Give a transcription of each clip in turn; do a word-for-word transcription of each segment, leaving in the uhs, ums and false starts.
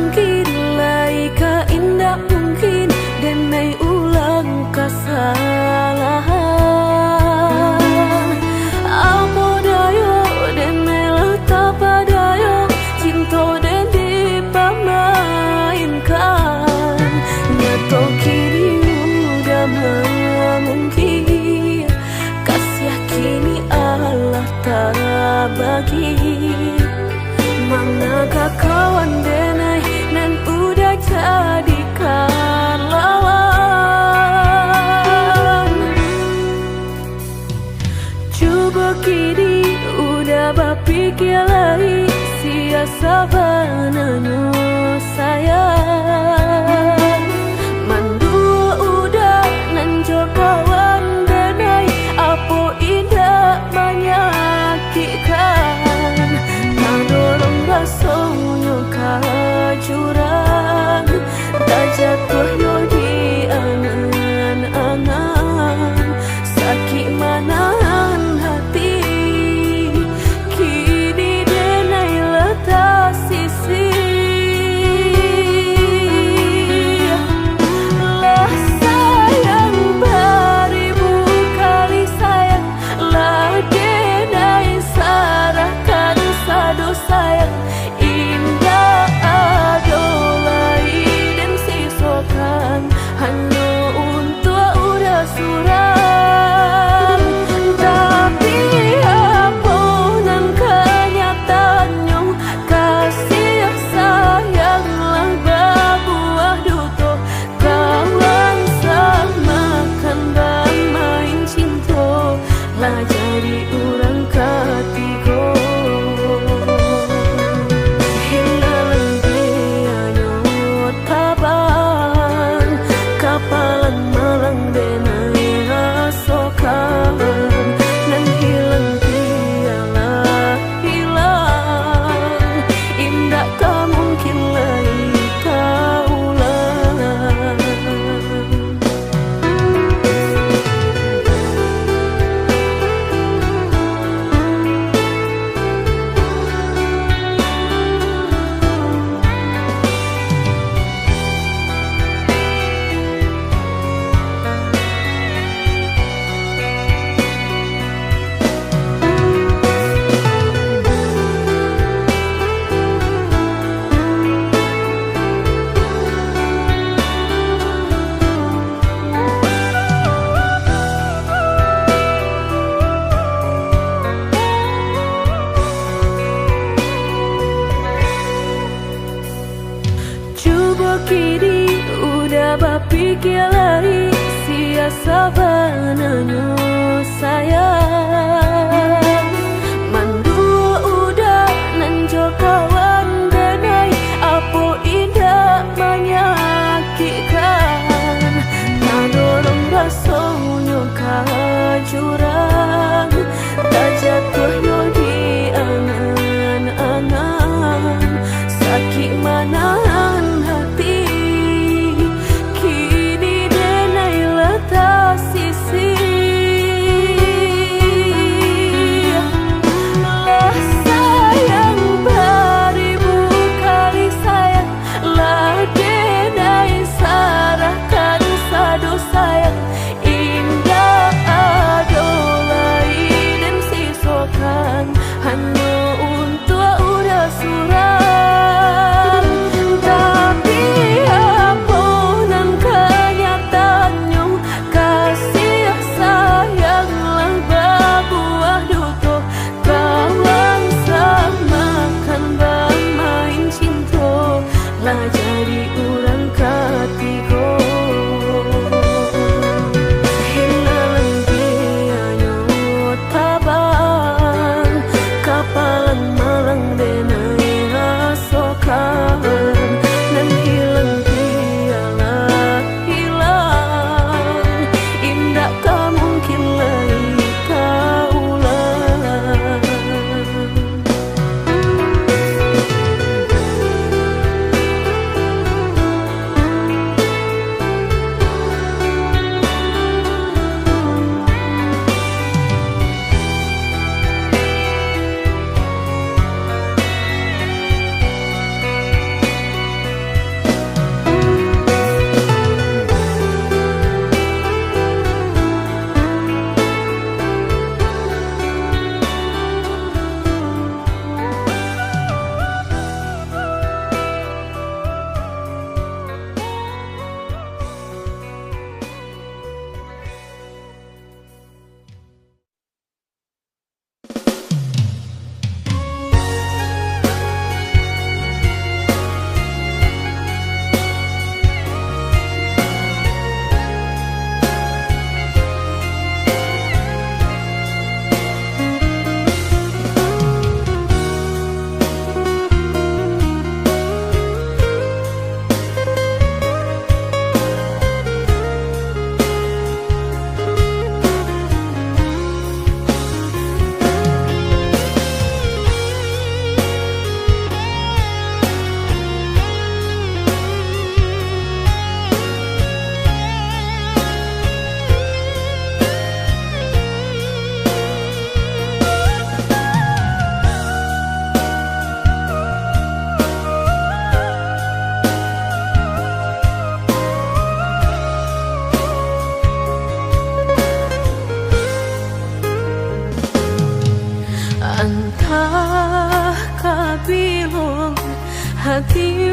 Mungkin lai ka indak mungkin, denai ulang kasalahan. Apo dayo, denai lah tapadayo, cinto den dipamainkan. Nyato kini udah mamungkir, kasiah kini alah tabagi. Mana ka kawan denai nan udah jadikan lawan? Cubo kini udah bapikia lai, sia sabananyo sayang. Manduo udah nan jo kawan denai, apo indak manyakikkan? Tadorong rasonyo ka jurang, tajatuah yo di angan-angan. Sakik manahan hati, kini denai lah tasisih. Lah sayang baribu kali sayang, lah denai sarahkan sado sayang. Indak ado lai den sisokan, hanyo untuak urang surang. Tapi, apo nan kanyataannyo, kasih sayang lah babuah duto. Kawan samakan bamain cinto, lah jadi urang katigo. Hilang pianyo taban, kapalan malang denai rasokan. Nan hilang pian lah hilang, indak ka mungkin lai taulang. Cubo kini udah bapikia lai, sia sabananyo sayang. Manduo udah nan jo kawan denai, apo indak manyakikkan? Tadorong rasonyo ka jurang, tajatuah yo di angan-angan. Sakik manahan hati, kini denai lah tasisih. Lah sayang bari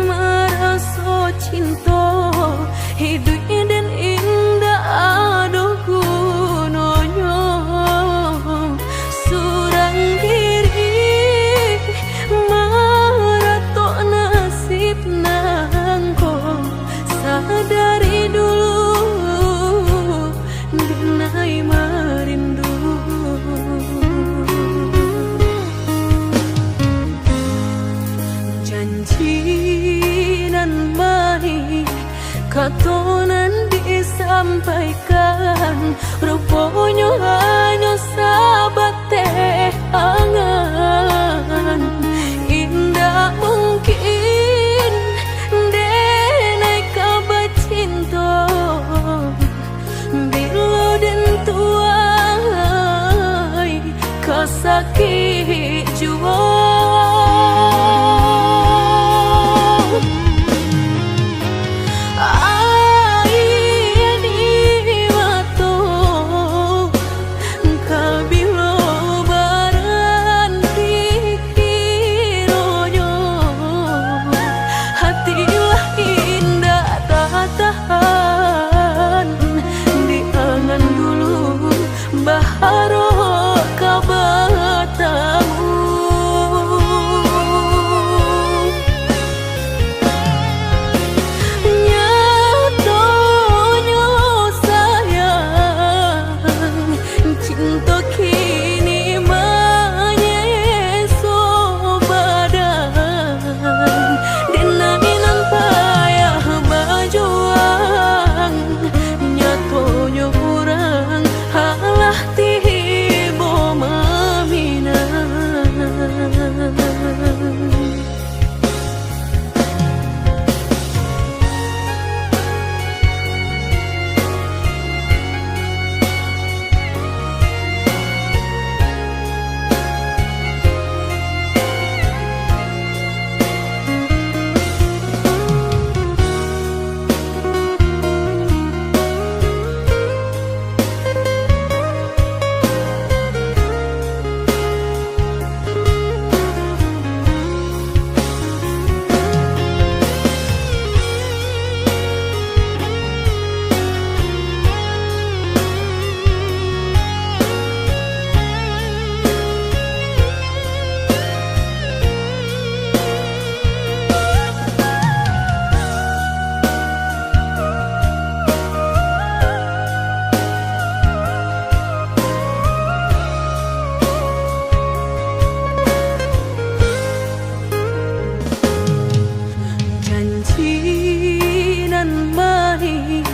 Maraso cinto, hiduik den indak ado gunonyo. Surang diri maratok nasib nangko, sadari dulu denai marindu. Janji nan maih, kato nan disampaikan, ruponyo hanyo sabateh angan. Indak mungkin denai ka bacinto, bilo den tuai ka sakik juo. Aia di mato, ka bilo baranti kironyo, hati lah indak tatahan di angan dulu, baharok ka batamu. Nyatonyo sayang, cinto kini manyeso badan. Denai nan payah bajuang, nyatonyo urang alah tibo maminang. Janji nan maih,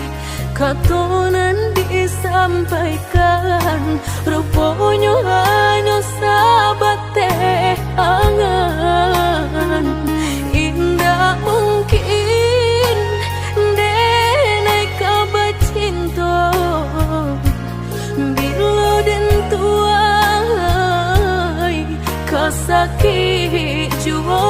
kato nan disampaikan, ruponyo hanyo sabateh angan. Indak mungkin denai ka bacinto, bilo den tuai ka sakik juo.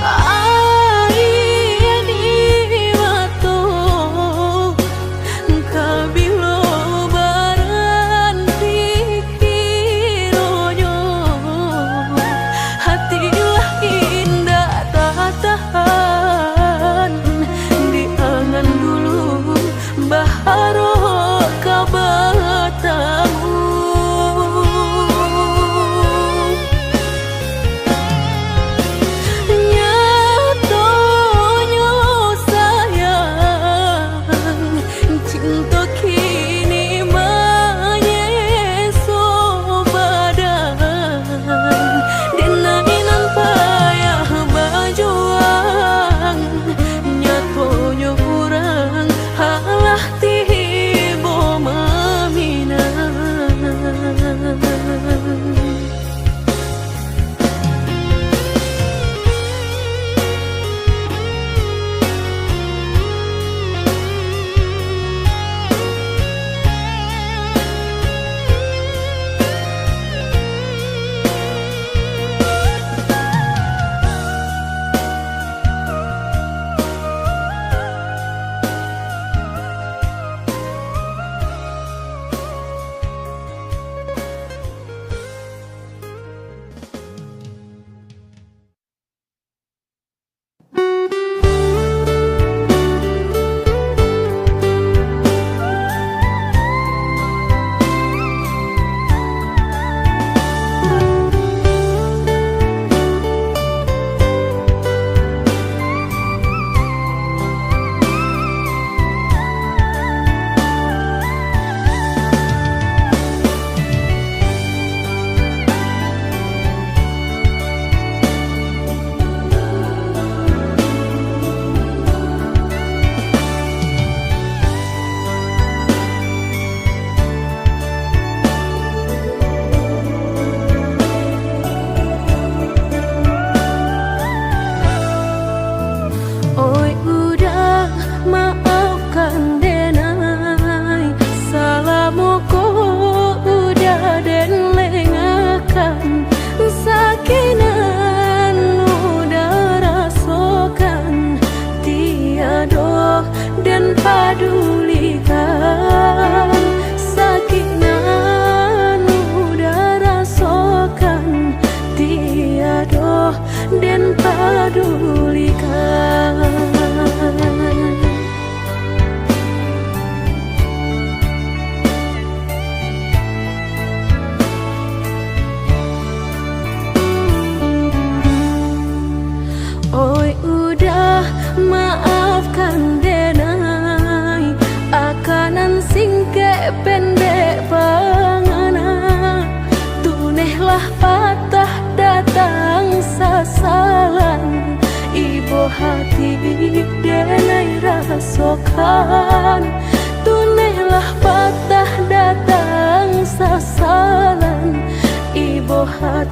Aia di mato, ka bilo baranti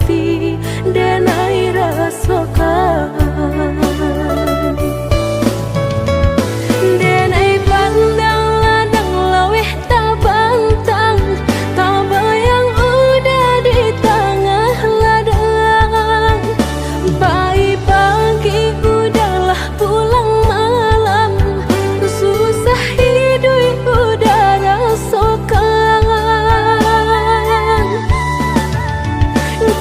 hati, denai rasokan. Denai pandang ladang laweh tabantang, tabayang udah di tangah ladang. Pai pagi udahlah pulang malam, susah iduik udah rasokan.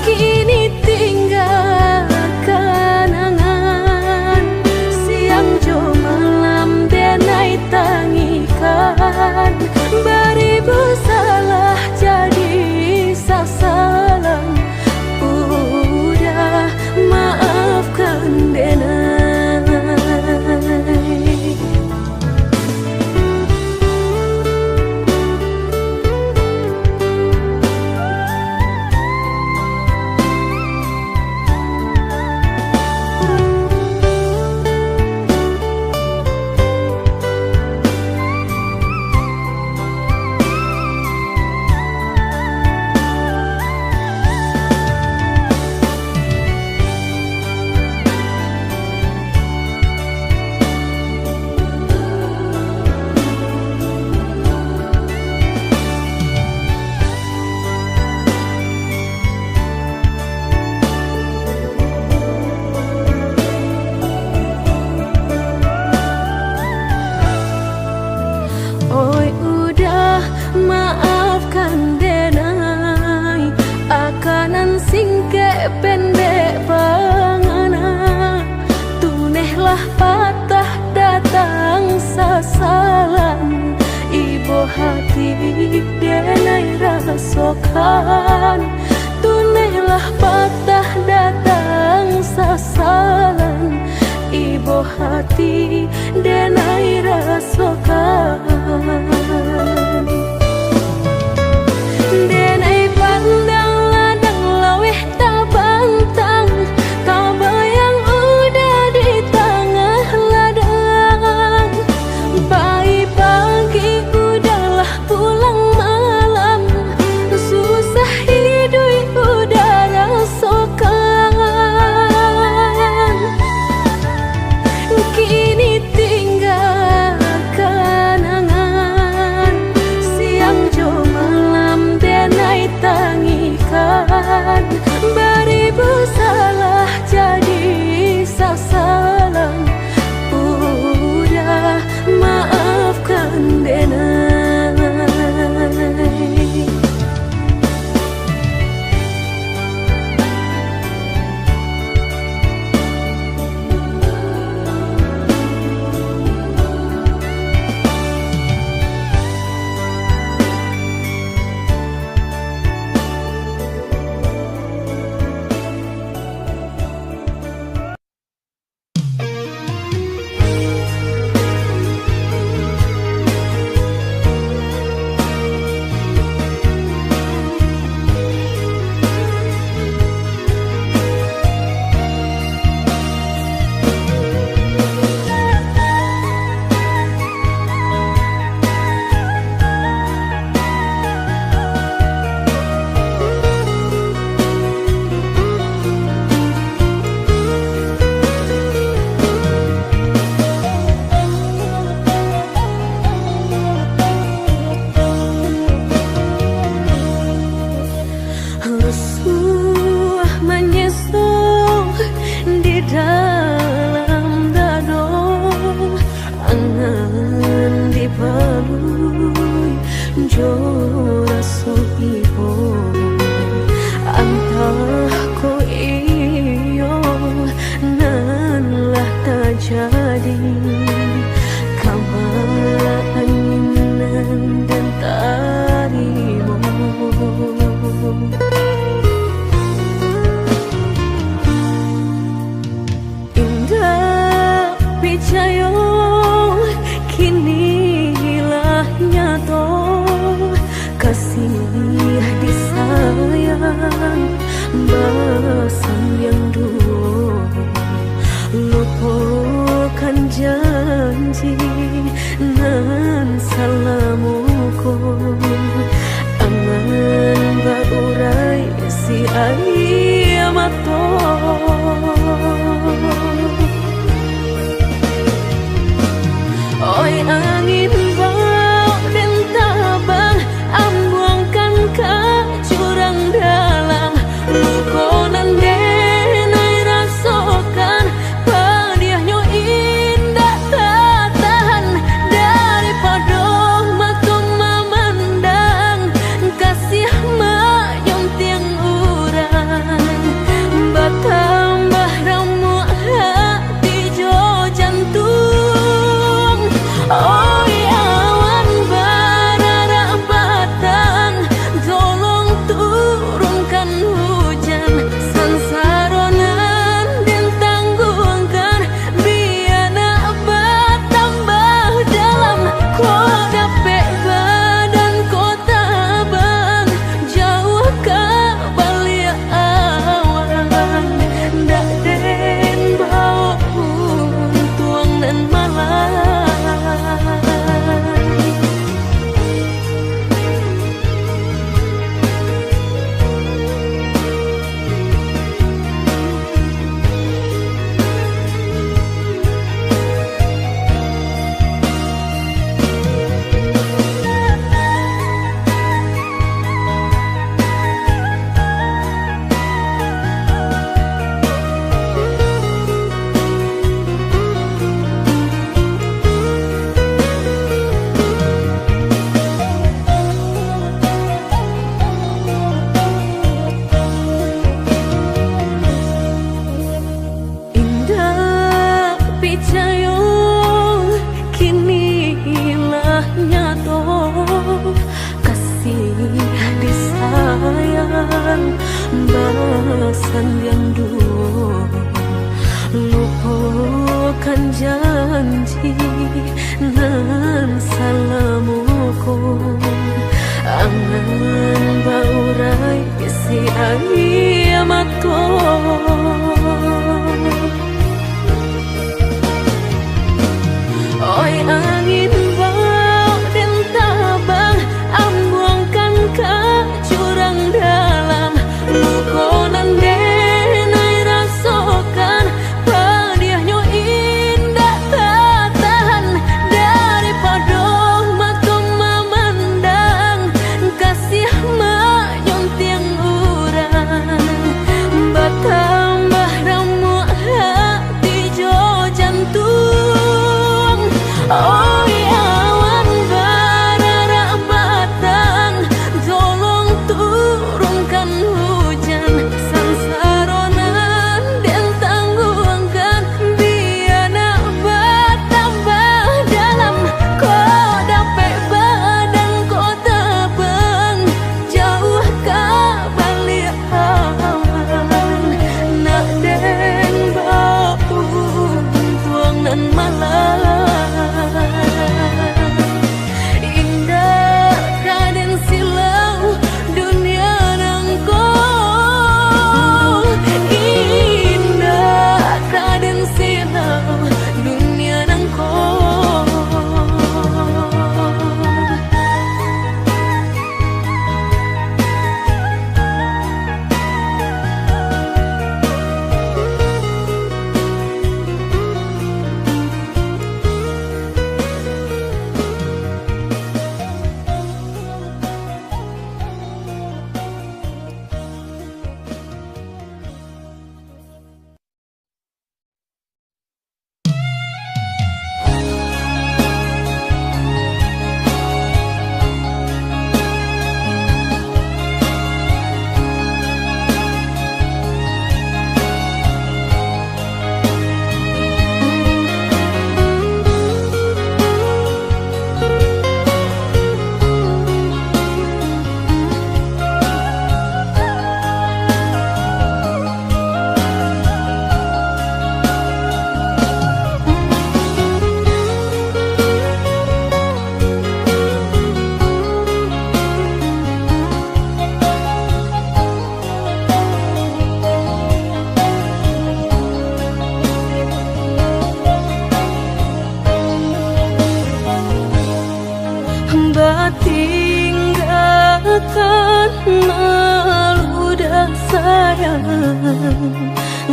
Kini tinggal kanangan, siang jo malam denai tangikan. Baribu salah jadi sasalan, udah maafkan denai. Oi, udah maafkan denai, akanan singkek pendek pangana. Tunehlah patah datang sasalan, ibo hati denai rasokan. Tunehlah patah datang sasalan, ibo hati denai rasokan. Denai pandang ladang laweh tabantang, tabayang udah di tangah ladang. Pai pagi udahlah pulang malam, susah iduik udah rasokan. Kini tinggal kanangan, siang jo malam denai tangikan. Baribu salah jadi sasalan, udah maafkan denai. Rusuah manyeso di dalam dado, angan dipalui jo raso ibo. Antah ko iyo nan lah tajadi, kaba angin nan den tarimo. Indak picayo, kini lah nyato, kasih disayang basayang duo. Lupokan janji nan salamo ko, angan baurai si aia. Oi angin, bau den tabang, ambuangkan ka jurang dalam. Luko nan den ai rasokan, padiahnyo indak tatahan. Daripado mato mamandang, kasih manyuntiang urang, batambah ramuak hati jo jantuang. Oh.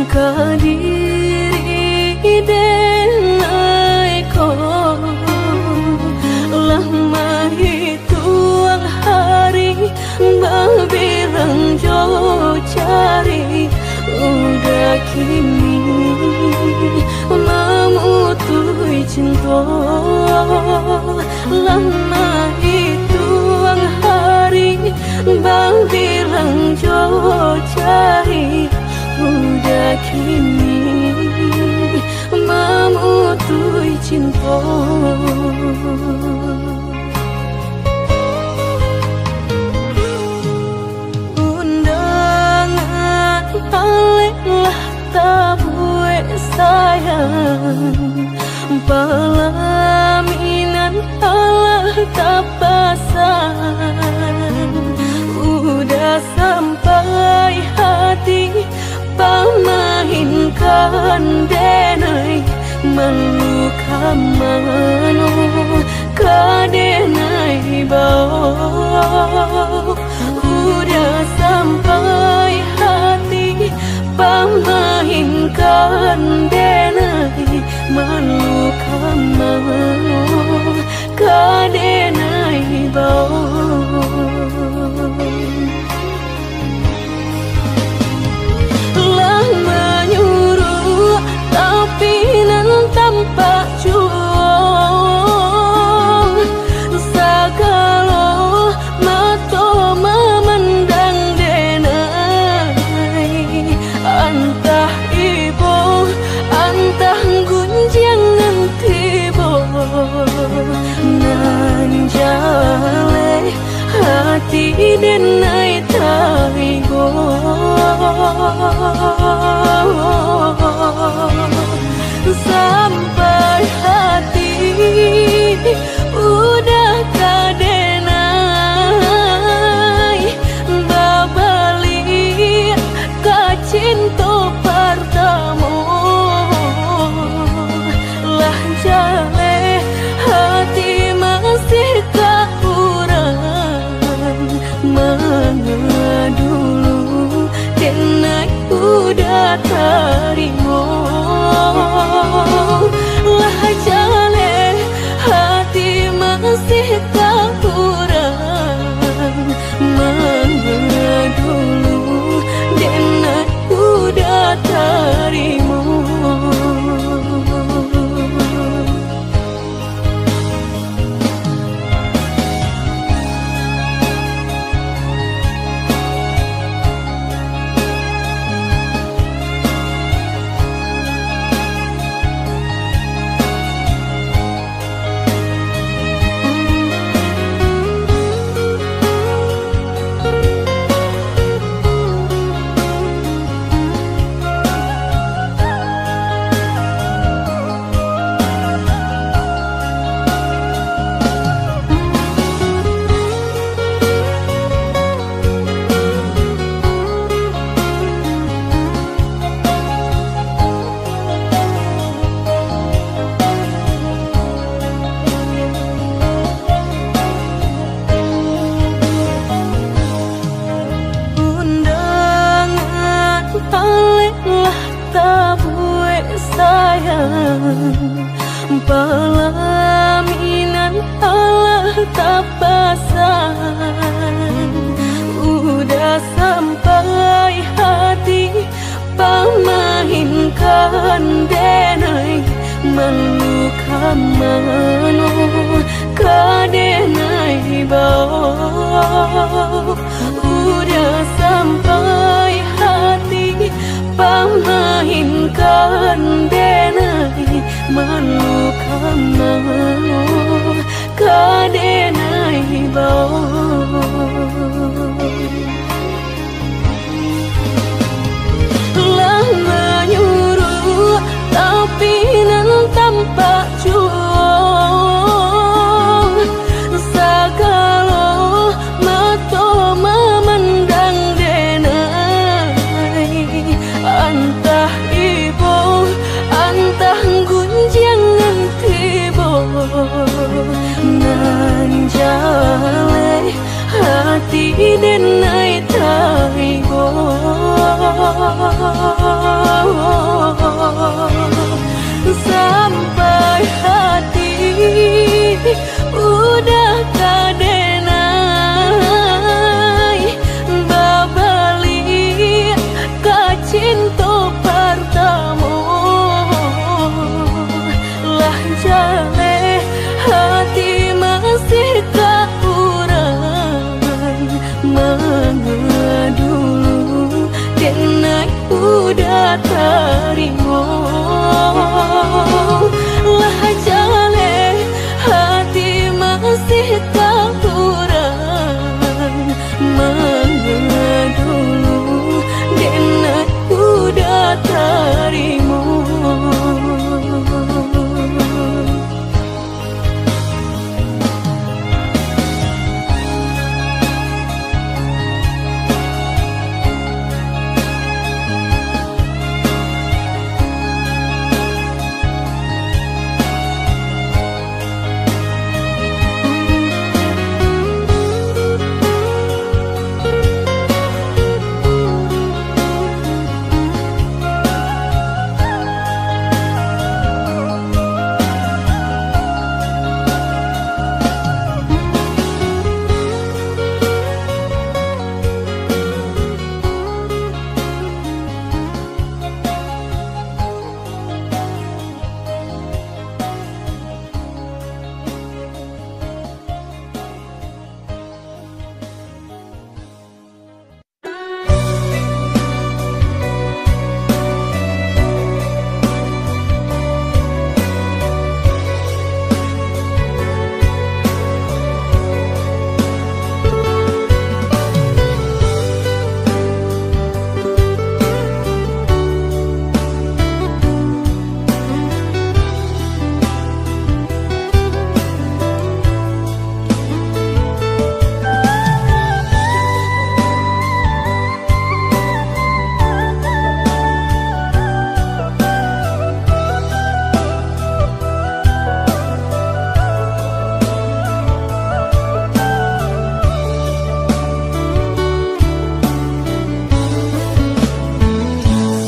Ka diri denai ko lah mahituang hari, babilang jo jari, udah kini mamutuih cinta. Lah mahituang hari, babilang jo jari, udah kini mamutuih cinta. Undangan alek lah tabuek sayang, palaminan alah tapasang. Udah sampai hati pamainkan denai, malu ka mano ka denai bao. Udah sampai hati pamainkan denai, malu ka mano ka denai bao. Lah manyuruak, tapi nan tampak juo, sagalo mato mamandang denai. Antah ibo, antah gunjiang nan tibo, nan jaleh hati denai taibo. Sampai hati udah ka denai babaliak ka cinto partamo. Lah jaleh hati masih ka urang, manga dulu denai udah tarimo. Lah jaleh hati masih ka urang, manga dulu denai udah tarimo. Undangan alek lah tabuek sayang, palaminan alah tapasang. Udah sampai hati pamainkan denai, malu ka mano ka denai bao. Udah sampai hati pamainkan denai, malu ka mano ka denai bao. Lah manyuruak, tapi nan tampak juo, sagalo mato mamandang denai. Antah ibo, antah gunjiang nan tibo, nan jaleh hati denai taibo. tarimo. Lah jaleh hati masih takurang, manga dulu den uda tarimo.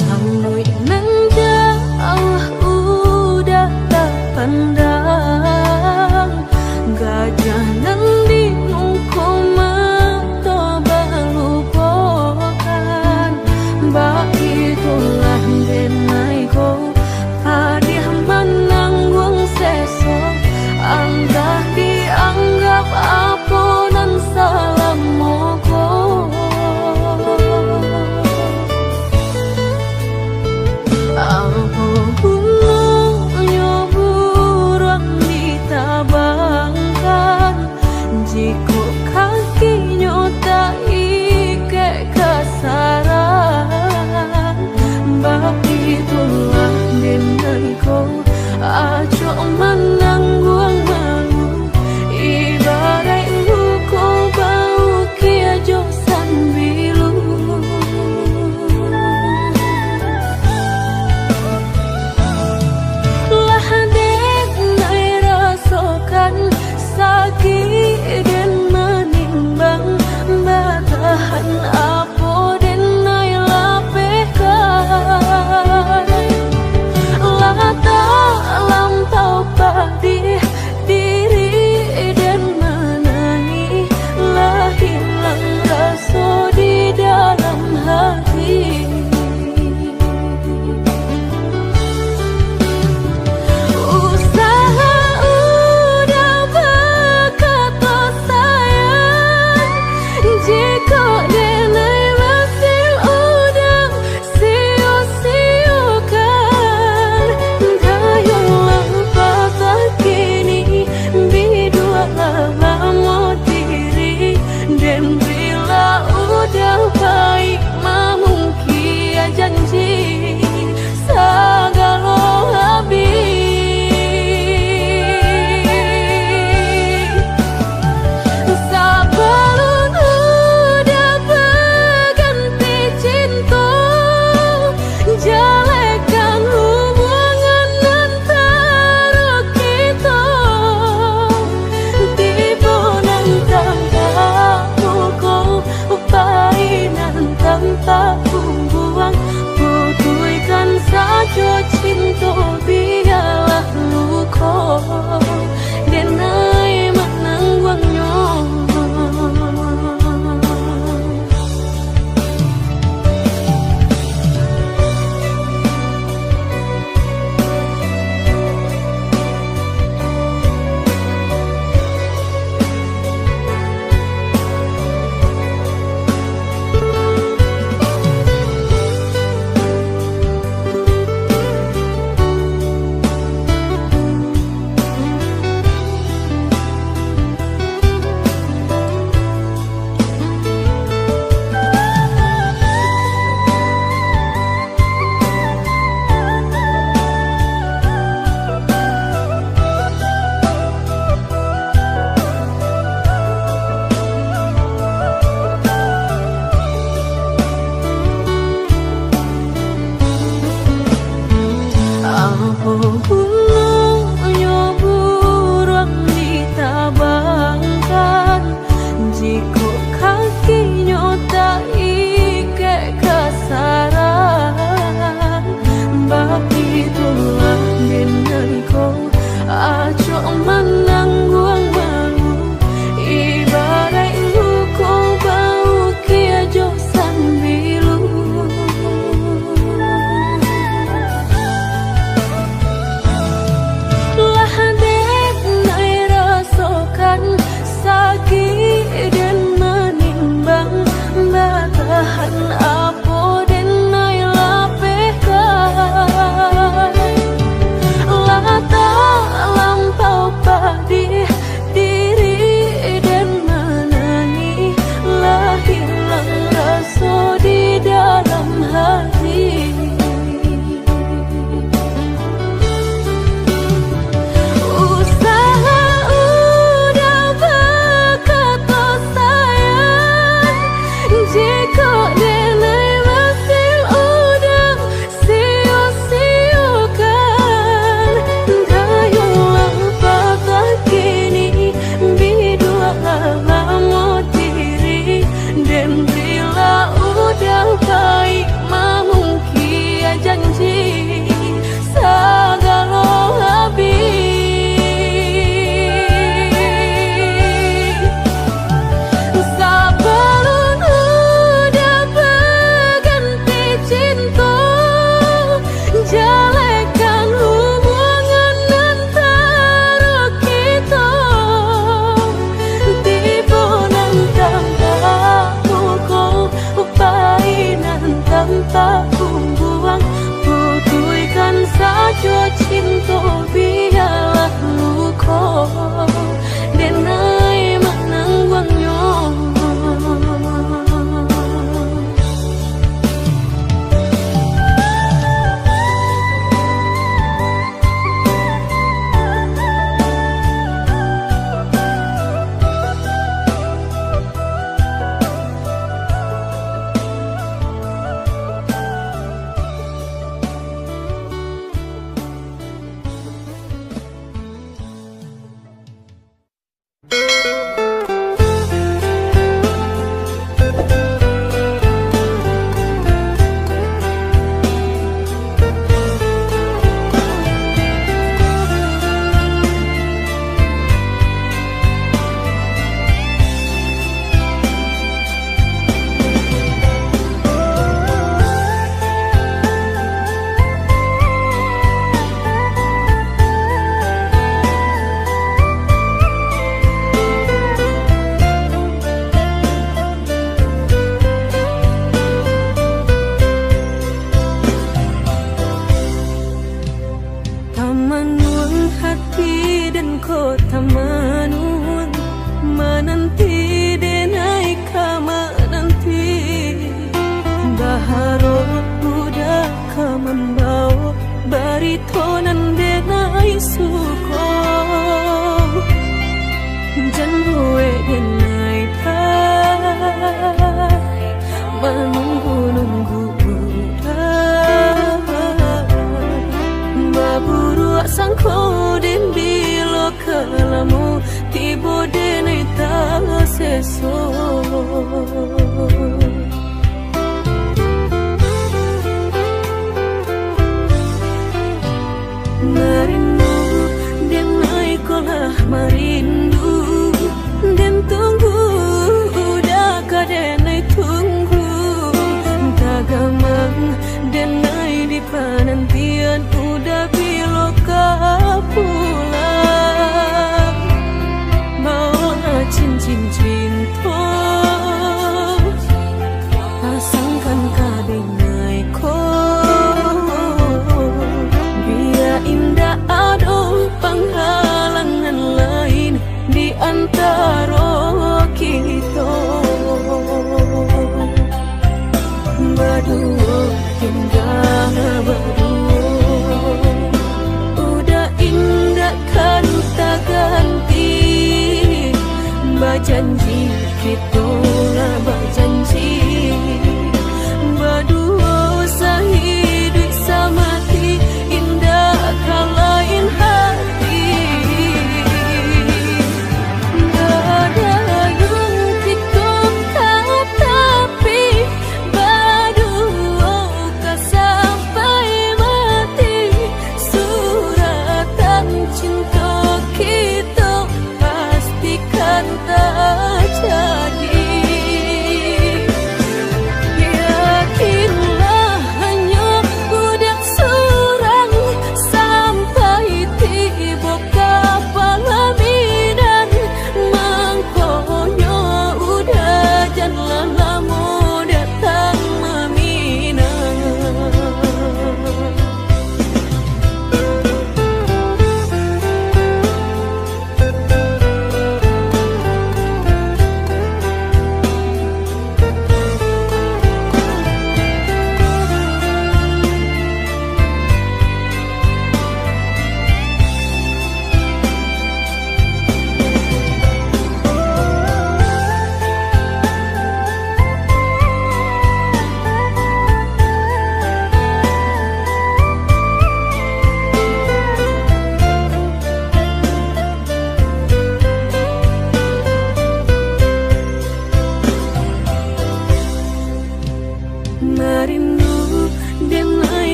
Saluik nan jauah udah tapandang, gajah nan di muko mato balupokan. Baitulah denai ko, padiah manangguang seso, antah dianggap apo nan salamo ko. Apo gunonyo buruang ditabangkan, jikok kakinyo taikek ka sarang? Baitulah denai ko, acok manangguang malu, ibaraik muko baukia jo sambilu. Lah denai rasokan sakik den manimbang, batahan apo denai lapehkan. Lah talampau padiah diri den manangih, lah hilang raso di dalam hati. Usaha udah bakato sayang, jikok denai masih udah sio-siokan. Dayolah patah kini, bidualah bamo diri, den bila udah baik mamungkia janji, sagalo habih. Sabalun udah baganti cinto, jalehkan hubungan antaro kito. Tibo nan tampak muko, pai nan tampak pungguang, putuihkan sajo cinto, bialah luko denai manangguangnyo. janji sagalo abih. Sabalun udah baganti cinto, jalehkan hubungan antaro kito. Tibo nan tampak muko, pai nan tampak bungbuang, putuihkan sajo cinto, bialah luko denai manangguangnyo. Tamanuang hati den ko tamanuang, mananti denai ka mananti, baharap udah ka mambawo barito nan denai suko. Jan buek denai pai manunggu-nunggu udah, baburuak sangko den bilo ka lamo, tibo denai taseso. Marindu, denai ko lah marindu, den tunggu udah ka denai tunggu.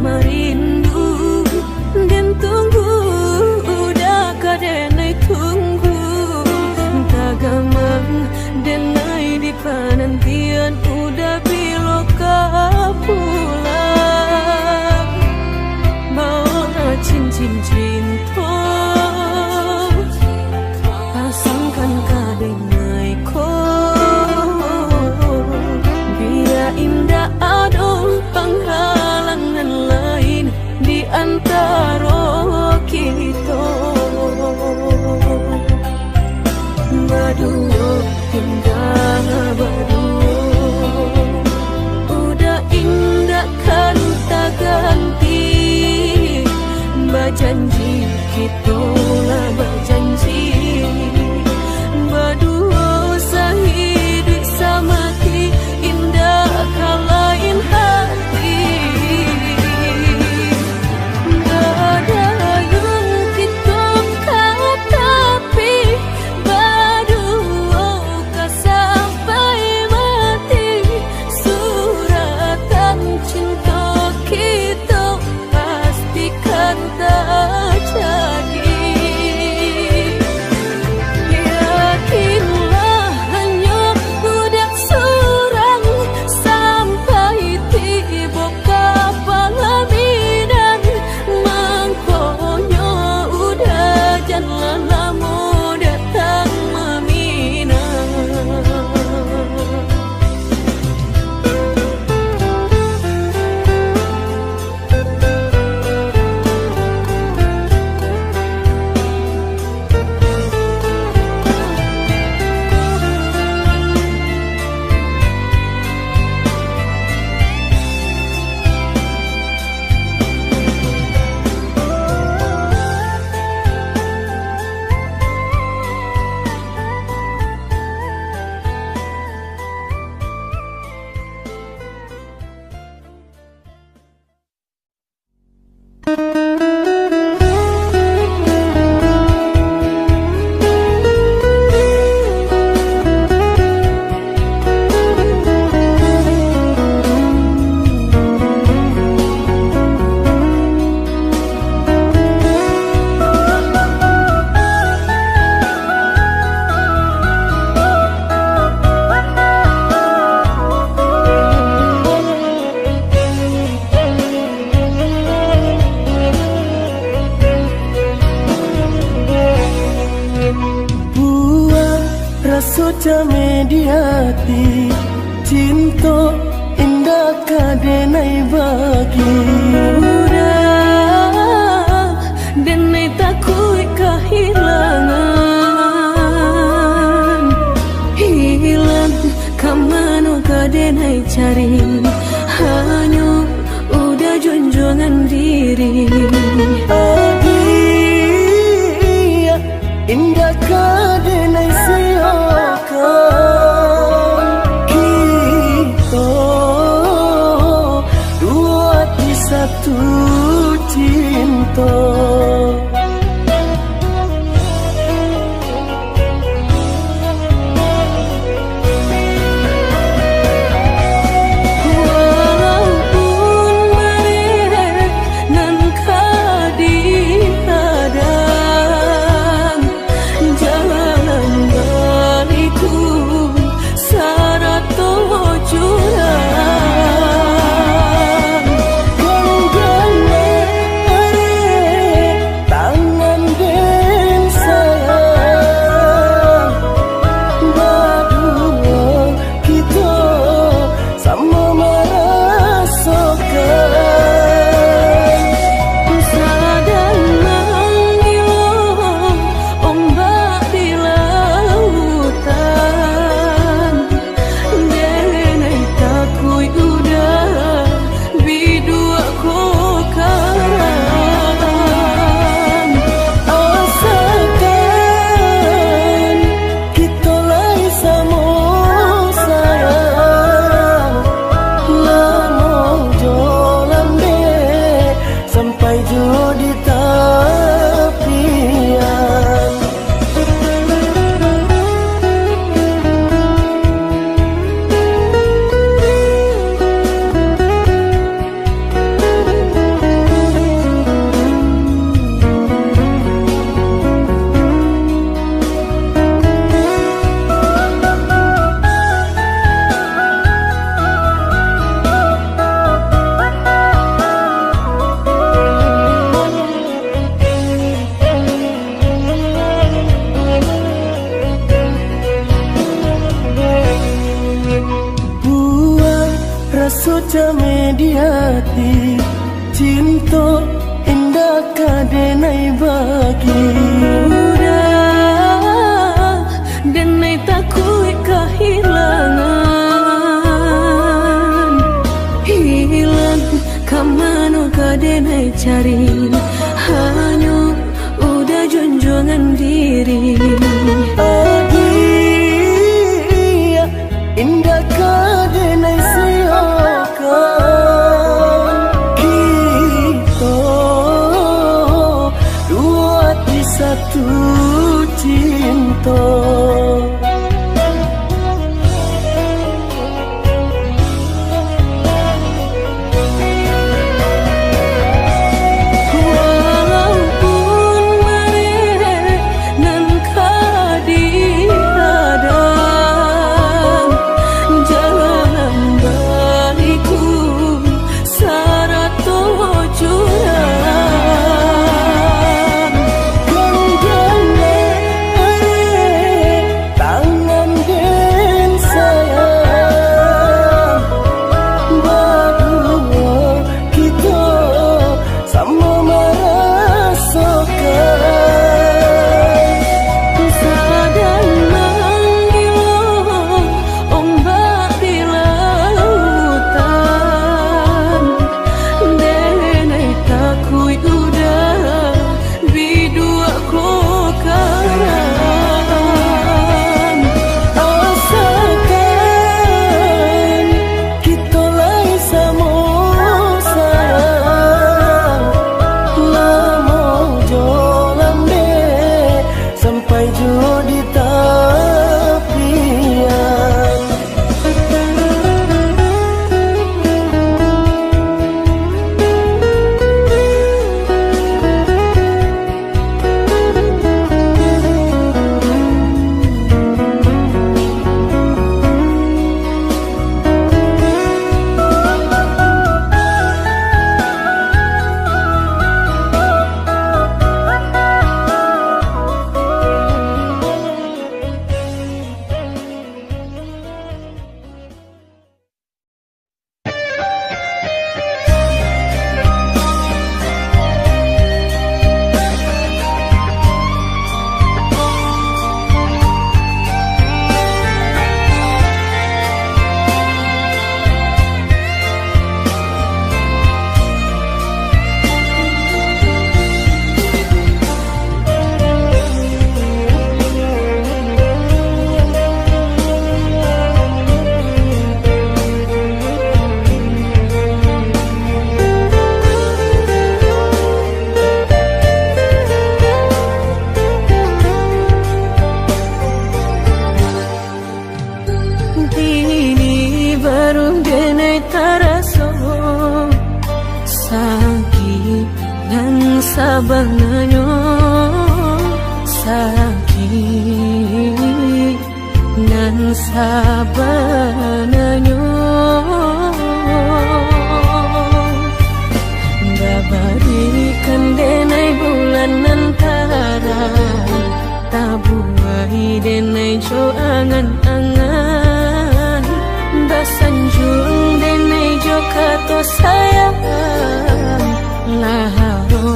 Marindu den tunggu, uda ka denai tunggu. Tagamang denai di panantian, uda bilo ka pulang. Baolah cincin cinto, pasangkan ka denai ko. Bia indak ado panghalangan lain di antaro kito. Baduo, tingga baduo, uda indak kan taganti. Bajanji, kito lah bajanji. Baduo sahiduik samati, indak ka lain hati. Badayun kito ka tapi, baduo ka sampai mati. Suratan cinto kito pastikan tajadi. Yakinlah, hanyo uda surang sampai tibo ka palaminan. Mangkonyo uda janlah lamo datang maminang. Buah raso cameh di ati, cinto indak ka denai bagi. Uda, denai takuik kahilangan. Hilang ka mano ka denai cari, hanyo uda junjuangan diri. Adia, indak ka denai siokan. Kito duo ati satu cinto. Walaupun barek nan ka dihadang, jalan baliku sarato jurang. Gangganyo arek tangan den sayang, baduo kito samo marasokan. Sadang manggilo ombak di lautan, denai takuik uda biduak ko karam. Asakan kito lai samo sayang, lamo jo lambek, sampai jo di tapian. Kito indak ka denai bagi. Udah, denai takuik kahilangan. Hilang ka mano ka denai cari? Hanyo Udah junjuangan diri. Agiah indak ka denai siokan. Kito duo ati satu cinto. Walaupun barek nan ka dihadang, jalan baliku sarato jurang. Gandang erat tangan den sayang, baduo kito samo marasokan. Sadang manggilo ombak di lautan, denai takuik udah biduak klokan. Asakan kito lai samo sayang, lamo jo lambek sampai juo di tapian. Kini baru denai taraso sakik nan sabananyo, sakik nan sabananyo. Babarikan denai bulan nan tarang, tabuai denai jo angan-angan, basanjuang denai jo kato sayang. Lah aro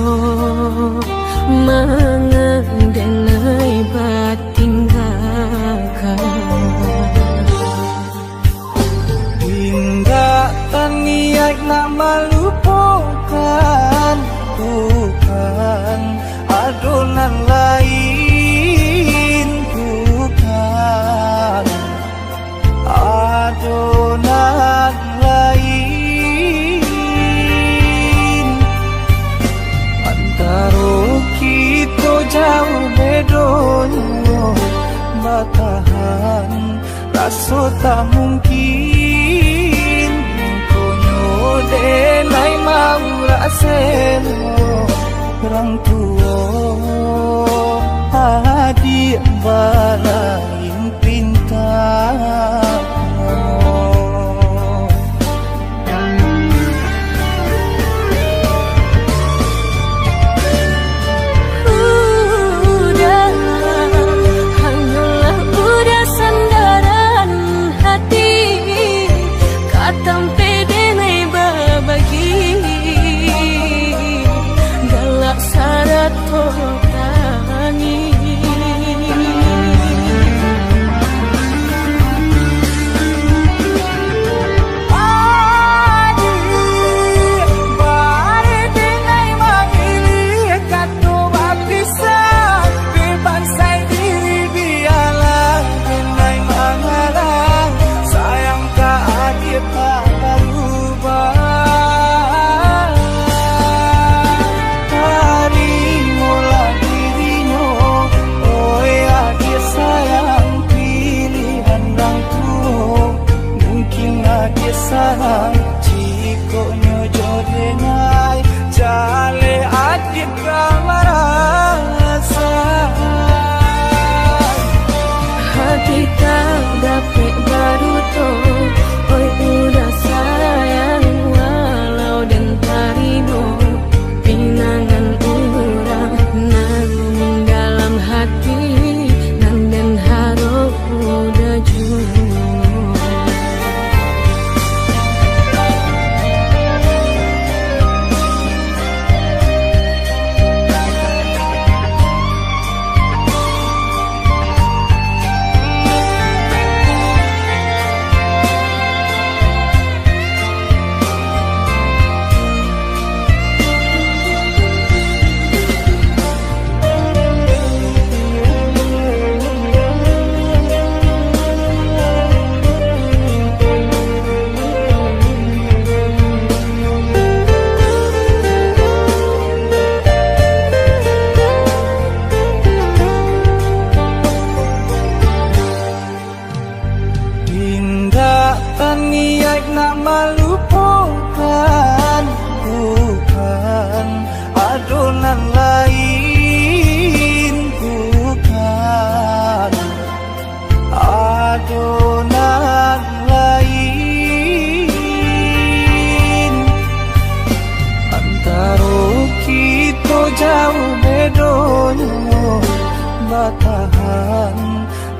mangan denai batinggakan. Indak taniaik nak malupokan, bukan ado nan lain, bukan ado nan lain. Antaro kito jauah bedonyo, batahan raso tak mungkin. Konyo denai maurak selo, urang tuo adiak balain pinta. Udah, hanyolah udah sandaran hati, ka tampek denai babagi. Bedonyo batahan,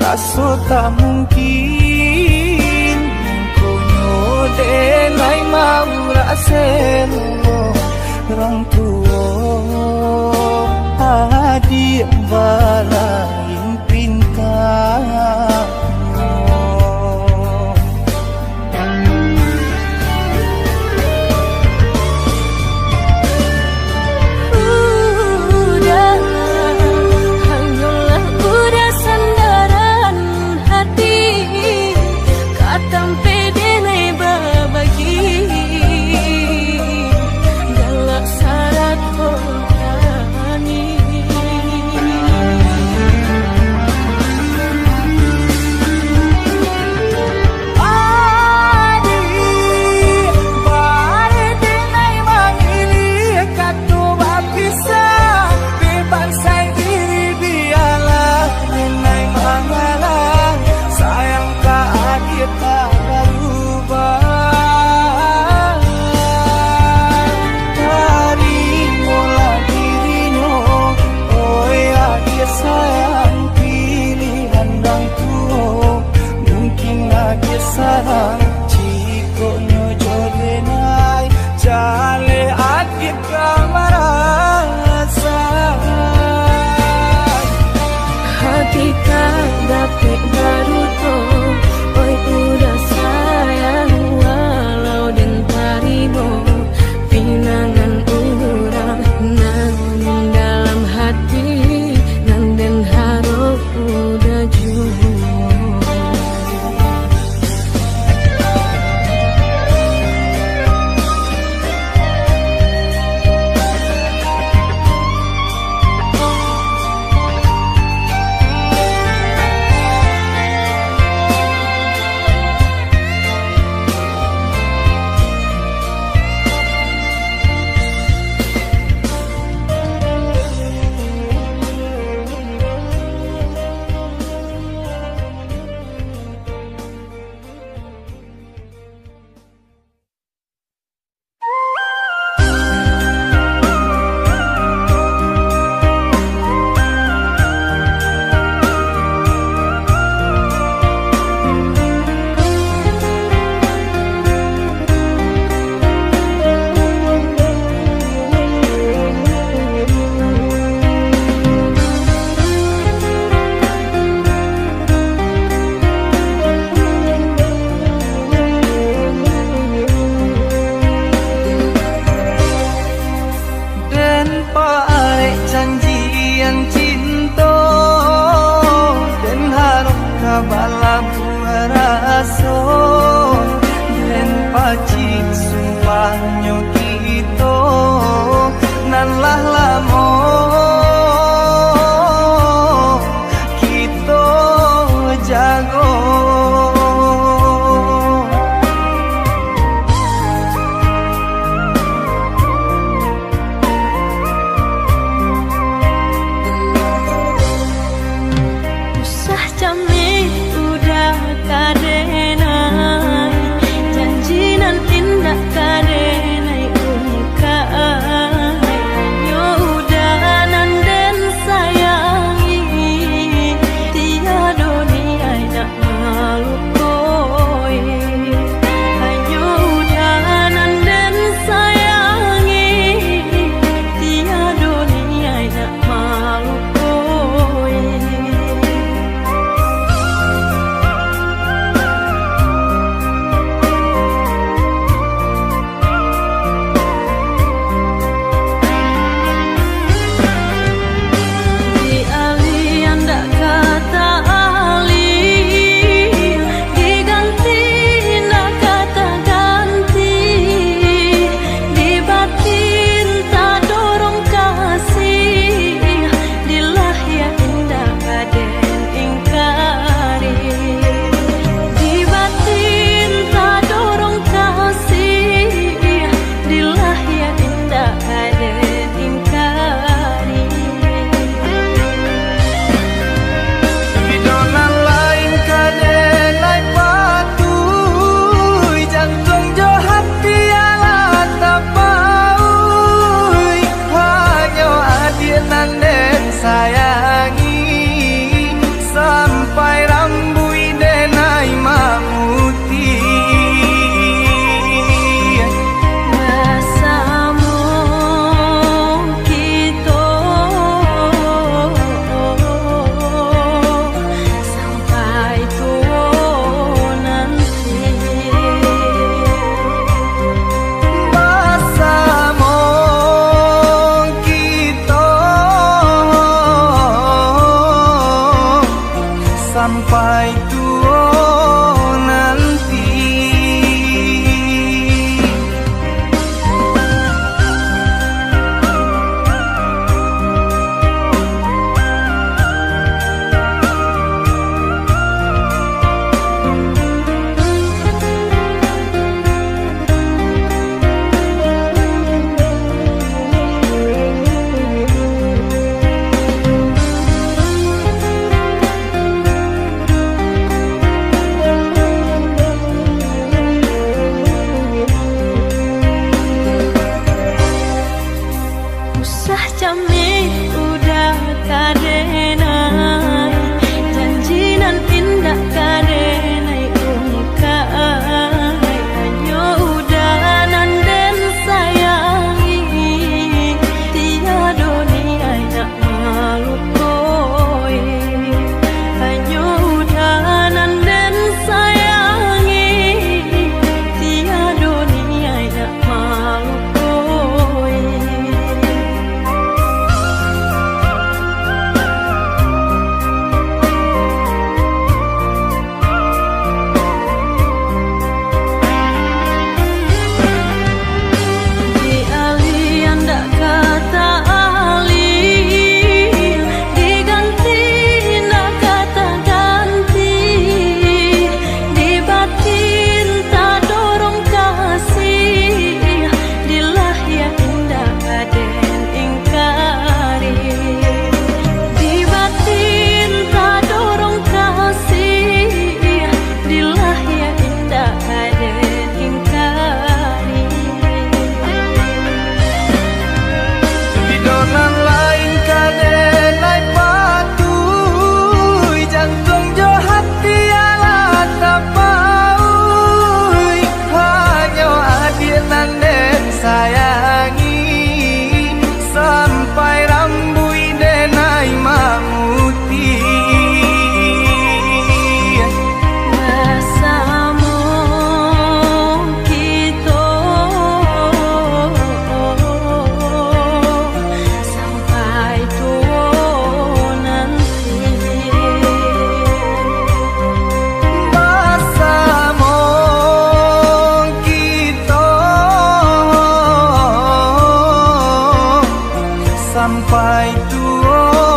raso tak mungkin. Mangkonyo dek lai maurak selo, urang tuo adiak balain pintanyo. Udah, hanyolah udah sandaran hati, ka tampek denai babagi, galak sarato barani. Sampai tuo nanti. Usah cameh uda ka denai, janji nan indak ka denai ungkai. Hanyo uda nan den sayangi, tiado niaik nak malukoi. Hanyo uda nan den sayangi, tiado niaik nak malukoi. Di alih indak ka ta-alih, diganti indak ka taganti, di batin tadorong kasih, di lahia indak ka den ingkari. Di batin tadorong kasih, di lahia indak ka den ingkari. Ido nan lain ka den lai patuih, jantuang jo hati alah tapauih. Hanyo adiak nan den sayangi, sampai rambuik den ai mamutiah. Basamo kito sampai tuo nanti. Basamo kito sampai tuo